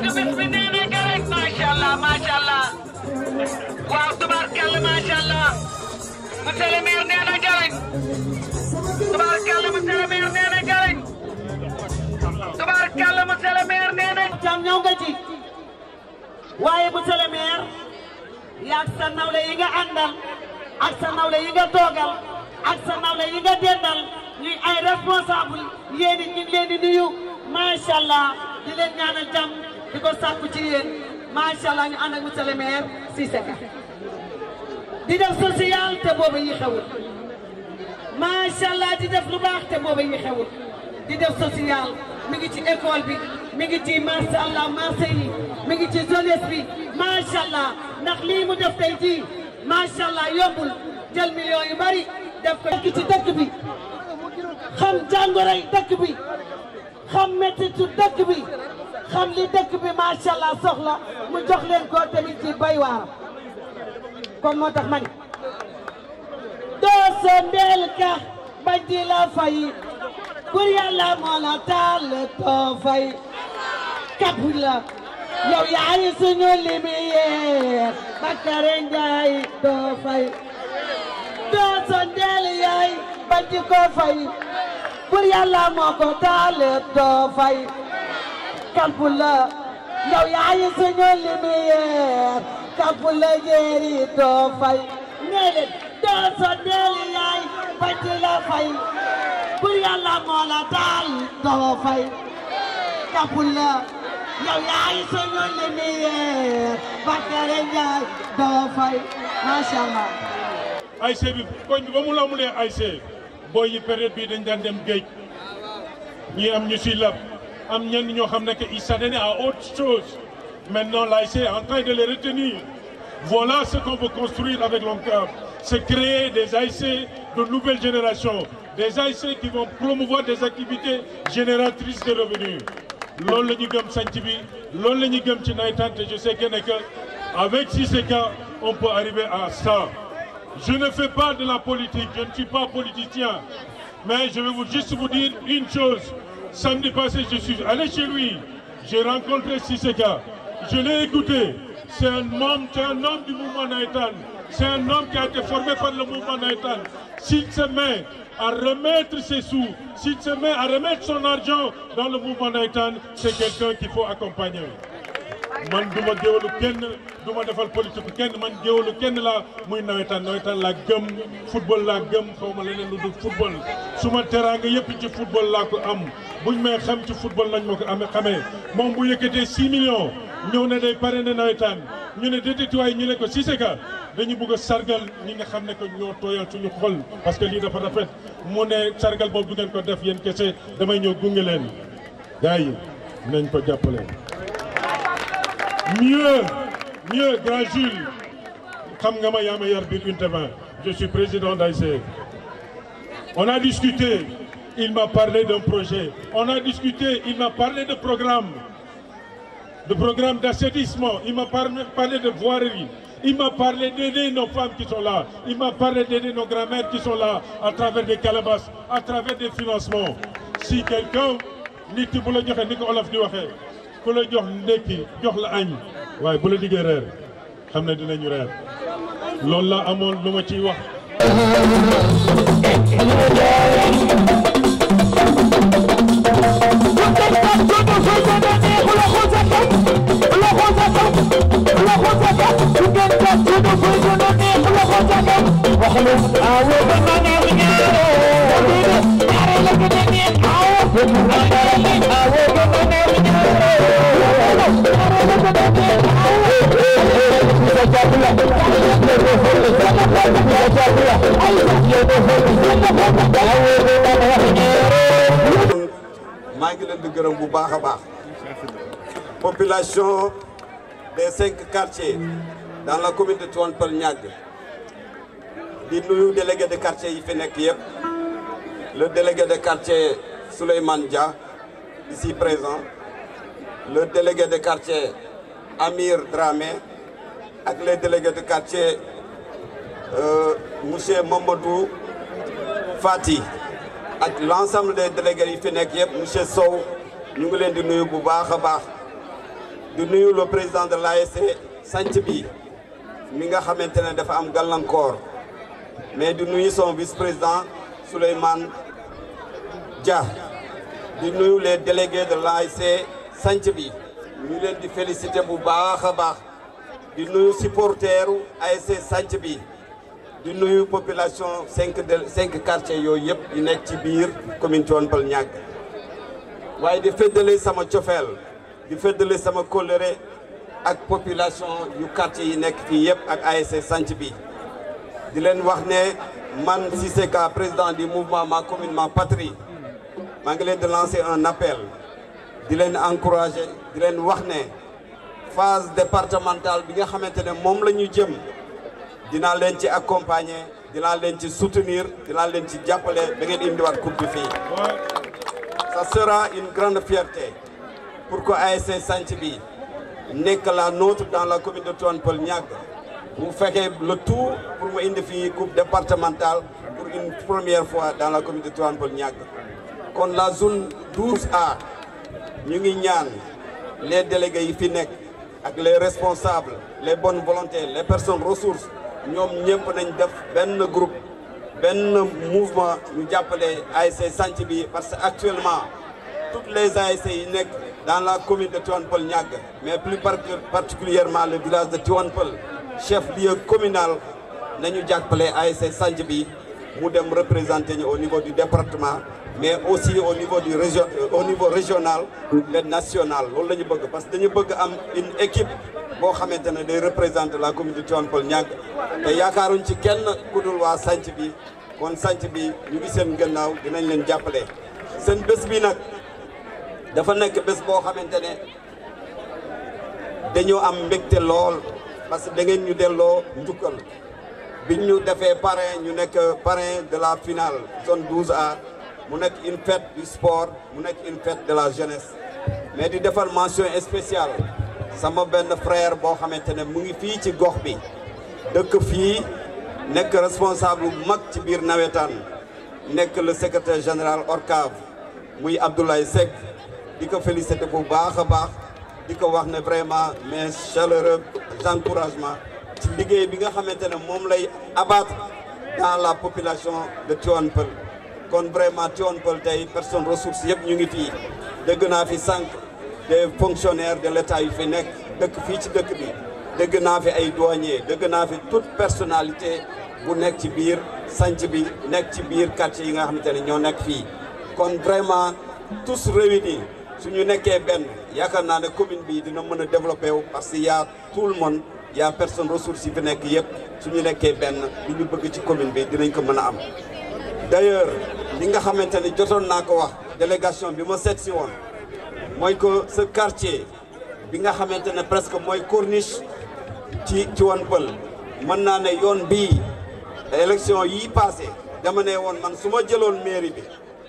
bëgg bis bi nee na gërëm macha allah waaw tubaarkàlla macha allah monsieur le maire nee na gërëm tubaarkàlla monsieur le maire nee na gërëm tubaarkàlla monsieur le maire nee na jam ñëw nga ci waaye monsieur le maire yaag sa nawle yi nga àndal ak sa nawle yi nga toogal ak sa nawle yi nga dendal ñuy ay responsable yéen it ñu ngi leen di nuyu macha allah di leen ñaanal jàmm di ko sàkku ci yéen macha allah ñu ànd ak monsieur le maire Cissé Ka di def social te booba yi xewul macha allah di def lu baax te booba yi xewul di def social mi ngi ci école bi mi ngi ci macha allah marché yi mi ngi ci jeunesse bi macha allah ndax lii mu def tey jii macha allah yombul jël millions yu bari def ko ci dëkk bi xam jàngoroy dëkk bi xam mettitu dëkk bi xam li dëkk bi macha allah soxla mu jox leen ko tamit ci bay waar kon moo tax man doo sa ndeel ka bañ di la fay pour yàlla moo la taal too fay kapu la yow yaay suñu lumière Bakary Ndiaye doo fay doo sa ndeel yaay bañ di ko fay pour yàlla moo ko taal too fay kapu la yow yaay suñu lumière kapu la jéeri doo fay nee leen doo sa ndeel yaay bañ di la fay pour yàlla moo la taal doo fay kapu la yow yaay suñu lumière Bakary Ndiaye doo fay macha allah. ASC bi koñ bi ba mu la amulee ASC booy yi période bii dañ daan dem géej ñi am ñu si lab am ñenn ñoo xam ne que ils s'adonnaient à autre chose maintenant l'ASC est en train de les retenir. Voilà ce qu'on veut construire avec l'ONCAV, c'est créer des ASC de nouvelle génération, des ASC qui vont promouvoir des activités génératrices de revenus. Loolu la ñu gëm sanc bi loolu la ñu gëm ci nawetaan te je sais que avec Cissé Ka on peut arriver à ça. Je ne fais pas de la politique, je ne suis pas politicien, mais je vais juste vous dire une chose. Samedi passé, je suis allé chez lui, j'ai rencontré Cissé Ka, je l'ai écouté. C'est un homme du mouvement nawetaan, c'est un homme qui a été formé par le mouvement nawetaan. S'il se met à remettre ses sous, s'il se met à remettre son argent dans le mouvement nawetaan, c'est quelqu'un qu'il faut accompagner. Man duma géwalu kenn duma defal politique kenn man géwalu kenn la muy nawetaan la gëm football la gëm xawma leneen lu dul football suma teraanga yëpp ci football laa ko am buñ may xam ci football lañ ma ko xamee moom bu yëkkatee 6 millions ñëw ne day parrainé nawetaan ñu ne déedéet waay ñu ne ko Cissé Ka dañu bëgg a sargal ñi nga xam ne que ñoo tooyal suñu xol parce que lii dafa rafet mu ne sargal boobu du ngeen ko def yéen kese damay ñëw gunge leen gars yi nañ ko jàppale. Mieux, grand Jules, xam nga ma yaa ma yar biir Unité 20, je suis président d'ASC. On a discuté, il m'a parlé d'un projet. On a discuté, il m'a parlé de programme d'assainissement. Il m'a parlé de voirie. Il m'a parlé d'aider nos femmes qui sont là. Il m'a parlé d'aider nos grand-mères qui sont là à travers des calebasses, à travers des financements. Si quelqu'un, nit ki bu la joxe ni ko olof di waxee, ku la jox ndekki jox la añ waaye bu la diggee reer xam ne dinañu reer loolu la amoon lu ma ciy wax. maa ngi leen di gërëm bu baax a baax population des 5 quartiers dans la commune de Tivaouane Peulh Niague di nuyu délégué de quartier yi fi nekk yëpp le délégué de quartier Souleymane Dia ici présent le délégué de quartier Amir Dramé ak les délégués de quartier monsieur Mamadou Fati ak l'ensemble des délégués yi fi nekk yëpp monsieur Sow ñu ngi leen di nuyu bu baax a baax di nuyu le président de l'ASC sanc bi mi nga xamante ne dafa am gàllankoor mais di nuyu son vice-président Souleymane Dia di nuyu les délégués de l'ASC sanc bi ñu leen di féliciter bu baax a baax di nuyu supporteru ASC sanc bi di nuyu population 5 quartiers yooyu yëpp yi nekk ci biir commune Tivaouane Peulh Niaga waaye di feddale sama cofeel di feddale sama kóllëre ak population yu quartier yi nekk fii yëpp ak ASC sanc bi di leen wax ne man Cissé Ka président du mouvement Ma Commune Ma Patrie maa ngi leen di lancer un appel di leen encourager di leen wax ne phase départementale bi nga xamante ne moom la ñu jëm dinaa leen ci accompagner dinaa leen ci soutenir dinaa leen ci jàppale ba ngeen indiwaat coupe bi fii. Ça sera une grande fierté pour que ASC sanc bi nekk la nôtre dans la commune de Tivaouane Peulh Niaga bu fekkee le tout pour mu indi fii coupe départementale pour une première fois dans la commune de Tivaouane Peulh Niaga kon la zone 12A ñu ngi ñaan les délégués yi fi nekk ak les responsables les bonnes volontés les personnes ressources ñoom ñëpp nañ def benn groupe benn mouvement ñu jàppale ASC sanc bi parce que actuellement toutes les ASC yi nekk dans la commune de Tivaouane Peulh Niaga mais plus particulièrement le village de Tivaouane Peulh chef-lieu communal nañu jàppale ASC sanc bi mu dem représenter ñu au niveau du département mais aussi au niveau du régional et national loolu la ñu bëgg parce que dañu bëgg am une équipe boo xamante ne day représenter la commune de Tivaouane Peulh Niaga te yaakaaruñ ci kenn ku dul waa sanc bi kon sanc bi ñu ngi seen gannaaw dinañ leen jàppale seen bés bi nag dafa nekk bés boo xamante ne dañoo am mbégte lool parce que da ngeen ñu delloo njukkal biñ ñu defee parrain ñu nekk parrain de la finale zone 12A mu nekk une fête du sport mu nekk une fête de la jeunesse mais di defal mention spéciale sama benn frère boo xamante ne mu ngi fii ci gox bi dëkk fii nekk responsable bu mag ci biir nawetaan nekk le secrétaire général ORCAV muy Abdoulaye Seck di ko féliciter bu baax a baax di ko wax ne vraiment mes chaleureux encouragements ci liggéey bi nga xamante ne moom lay abattre dans la population de Tivaouane Peulh kon vraiment Tivaouane Peulh tey personne ressource yëpp ñu ngi fii dégg naa fi sànq des fonctionnaires de l'État yu fi nekk dëkk fii ci dëkk bi dégg naa fi ay douaniers dégg naa fi toute personnalité bu nekk ci biir sanc bi nekk ci biir quartier yi nga xamante ne ñoo nekk fii kon vraiment tous réunis suñu nekkee benn yaakaar naa ne commune bi dina mën a développer wu parce que y a tout le monde y a personne ressource yi fi nekk yëpp suñu nekkee benn li ñu bëgg ci commune bi dinañ ko mën a am d'ailleurs li nga xamante ne jotoon naa ko wax délégation bi ma seet si woon mooy que ce quartier bi nga xamante ne presque mooy corniche ci Tivaouane Peulh mën naa ne yoon bii élection yi passé dama ne woon man su ma jëloon mairie bi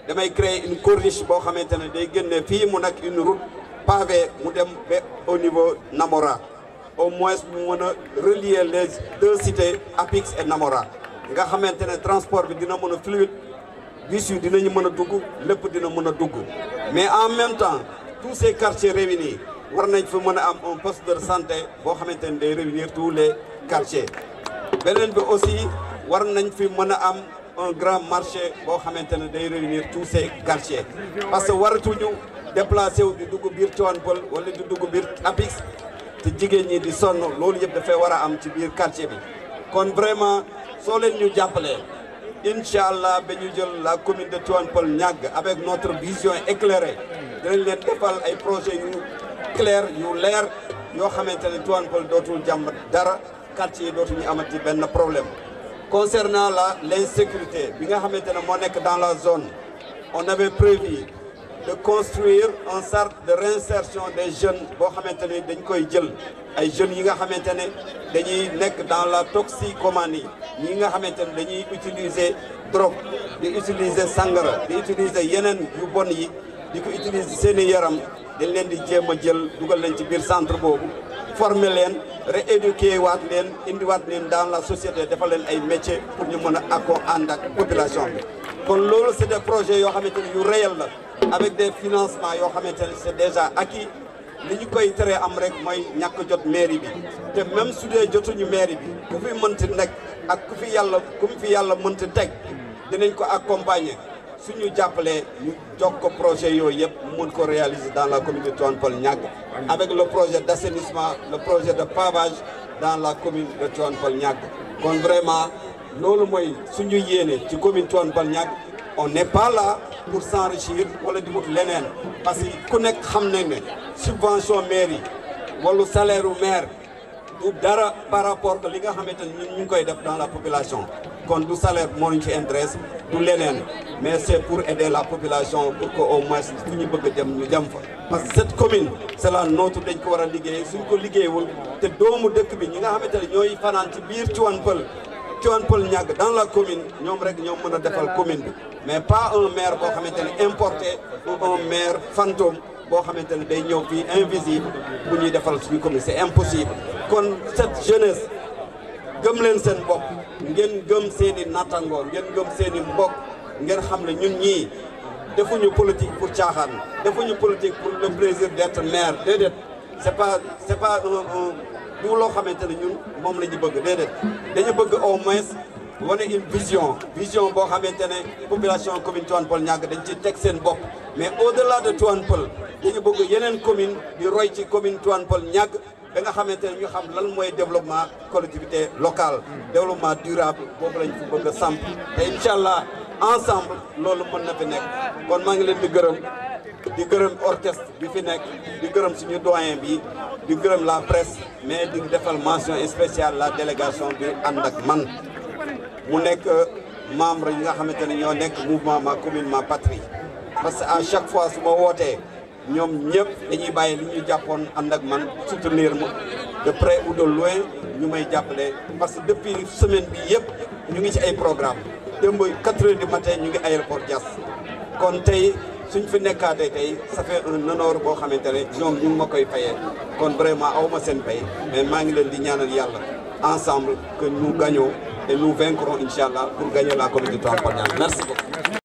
damay créer une corniche boo xamante ne day génne fii mu nekk une route pavée mu dem ba au niveau Namora au moins mu mën a relier les deux cités Apix et Namora nga xamante ne transport bi dina mën a fluide bus yi dinañu mën a dugg lépp dina mën a dugg mais en même temps tous ces quartiers réunis war nañ fa mën a am un poste de santé boo xamante ne day réunir tous les quartiers beneen bi aussi war nañ fi mën a am un grand marché boo xamante ne day réunir tous ces quartiers parce que waratuñu déplacé wu di dugg biir Tivaouane Peulh wala di dugg biir Apix te jigéen ñi di sonn loolu yëpp dafay war a am ci biir quartier bi kon vraiment soo leen ñu jàppalee incha allah ba ñu jël la commune de Tivaouane Peulh Niaga avec notre vision éclairée dinañ leen defal ay projets yu clair yu leer yoo xamante ne Tivaouane Peulh dootul jàmbat dara quartier yi dootuñu amati benn problème. Concernant l'insécurité bi nga xamante ne moo nekk dans la zone on avait prévu de construire un centre de réinsertion des jeunes boo xamante ne dañ koy jël ay jeunes yi nga xamante ne dañuy nekk dans la toxicomanie ñi nga xamante ne dañuy utiliser drogue di utiliser sangara di utiliser yeneen yu bon yi di ko utiliser seeni yaram dañ leen di jéem a jël dugal leen ci biir centre boobu former leen rééduquer waat leen indiwaat leen dans la société defal leen ay métiers pour ñu mën a ànd ak population bi kon loolu c'est des projets yoo xamante ne yu réel la avec des financements yoo xamante ne c'est déjà acquis li ñu koy tere am rek mooy ñàkk jot mairie bi te même su dee jotuñu mairie bi ku fi mënti nekk ak ku fi yàlla mënti teg dinañ ko accompagner suñu jàppalee ñu jox ko projet yooyu yëpp mu mën ko réaliser dans la commune de Tivaouane Peulh Niaga avec le projet d'assainissement le projet de pavage dans la commune de Tivaouane Peulh Niaga kon vraiment loolu mooy suñu yéene ci commune Tivaouane Peulh Niaga on n'est pas là pour s'enrichir wala di wut leneen parce que ku nekk xam nañ ne subvention mairie wala salaire u maire du dara par rapport que li nga xamante ne ñun ñu ngi koy def dans la population kon du salaire moo ñu ci intéresse du leneen mais c'est pour aider la population pour que au moins fu ñu bëgg a dem ñu dem fa. parce que cette commune c'est la nôtre dañ ko war a liggéey suñ ko liggéeyul te doomu dëkk bi ñi nga xamante ne ñooy fanaan ci biir Tivaouane Peulh Niaga dans la commune ñoom rek ñoom mën a defal commune bi mais pas un maire boo xamante ne importé ou un maire fantôme boo xamante ne day ñëw fii invisible bu ñuy defal suñu commune c'est impossible. kon cette jeunesse gëm leen seen bopp ngeen gëm seen i nattangoo ngeen gëm seen i mbokk ngeen xam ne ñun ñii defuñu politique pour caaxaan defuñu politique pour le plaisir d'être maire déedéet c'est pas du loo xamante ne ñun moom la ñu bëgg déedéet dañu bëgg au moins wane une vision boo xamante ne population commune Tivaouane Peulh Niaga dañ ci teg seen bopp mais au-delà de Tivaouane Peulh dañu bëgg yeneen commune di roy ci commune Tivaouane Peulh Niaga ba nga xamante ne ñu xam lan mooy développement collectivité locale développement durable boobu lañ fi bëgg a samp te incha allah ensemble loolu mën na fi nekk kon maa ngi leen di gërëm orchestre bi fi nekk di gërëm suñu doyen bi di gërëm la presse mais di defal mention spéciale la délégation bi ànd ak man mu nekk membre yi nga xamante ne ñoo nekk mouvement ma commune ma patrie parce que à chaque fois su ma wootee ñoom ñëpp dañuy bàyyi li ñu jàppoon ànd ak man soutenir ma de près ou de loin ñu may jàppale parce que depuis semaine bi yëpp ñu ngi ci ay programme démb 4 heures du matin ñu ngi aéroport Diass kon tey suñ fi nekkaatee tey ça fait un honneur boo xamante ne ñoom ñu ngi ma koy fayee kon vraiment awma seen pay mais maa ngi leen di ñaanal yàlla ensemble que nous gagnons et nous vaincrons inchallah pour gagner la commune de Tivaouane Peulh Niaga merci beaucoup